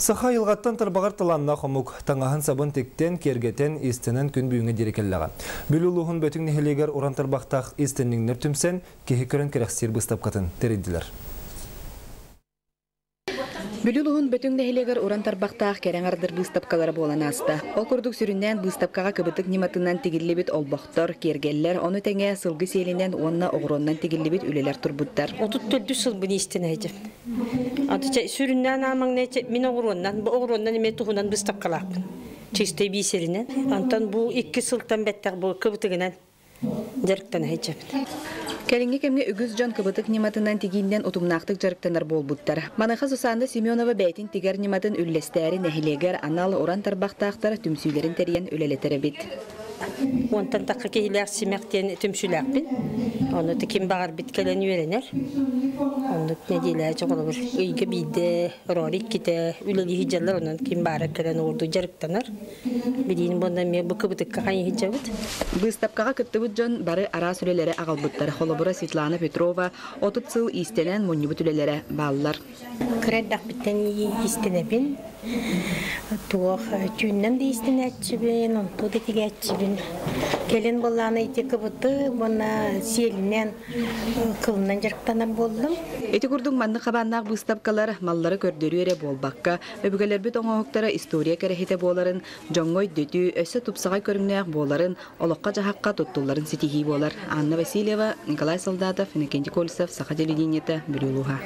Саха айылҕаттан тарбаҕар талааннаах омук, таҥаһын-сабын тиктэн, киэргэтэн, иистэнэн күн бүгүҥҥэ диэри кэллэҕэ. Бүлүү улууһун Бөтүҥ нэһилиэгэр уран тарбахтаах иистэнньэҥнэр түмсэн, киһи көрөн кэрэхсиир быыстапкатын тэрийдилэр. Бүлүү улууһун Бөтүҥ нэһилиэгэр уран тарбахтаах кэрэ аҥардар быыстапкалара буолан ааста. Ол курдук сүрүннээн быыстапкаҕа кыбытык ньыматынан тигиллибит олбохтор, киэргэллэр, ону тэҥэ сылгы сиэлинэн уонна оҕуруоннан тигиллибит үлэлэр турбуттар. 34 сылбын иистэнэ сылдьабын. Аты сүрүннээн аамаҥнай мин оҕуруоннан, бу оҕуруоннан эмиэ туһунан быыстапкалаахпын. Чистэй биисэринэн. Онтон бу 2 сылтан бэттэх бу кыбытыгынан дьарыктана сылдьабын. Кэлиҥҥи кэмҥэ үгүс дьон кыбытык ньыматынан тигииннэн утумнаахтык дьарыктанар буолбуттар. Маныаха Сусанна Семенова бэйэтин тигэр ньыматын үллэстээри нэһилиэгэр анал уран тарбахтаахтар түмсүүлэрин тэрийэн үлэлэтэр эбит. Уонтан тахха киһилээх симэх диэн түмсүүлээхпин. Ону ким баҕарбыт кэлэн үөрэнэр. Оннук нэдиэлэ холобур ыйга биирдэ, роли иккитэ үлэлии сылдьаллар, онон ким баара кэлэн уурду дьарыктанар. Билиин буонна эмиэ бу кыбытыкка хайыы сылдьабыт. Быыстапкаҕа кыттыбыт дьон бары араас үлэлэри аҕалбыттар. Холобура, Светлана Петрова 30 сыл иистэнэн мунньубут үлэлэрэ бааллар. Кыра эрдэхпиттэн иистэнэбин. Туох түүннэн да иистэнээччибин, онту да тигээччибин. Кэлин буоллаҕына ити кыбыты уонна сиэлинэн, кылынан дьарыктанар буоллум. Ити курдук маннык хабааннаах быыстапкалар маллары көрдөрүү эрэ буолбакка, өбүгэлэрбит оҥоһуктара история кэрэһитэ буоларын, дьоҥҥо өйдөтүү, өссө тупсаҕай көрүҥнээх буоларын, олоххо-дьаһахха туттулларын ситиһии буолар. Анна Васильева, Николай Солдатов, Иннокентий Кольцев, Саха телевидениета, Бүлүү улууһа.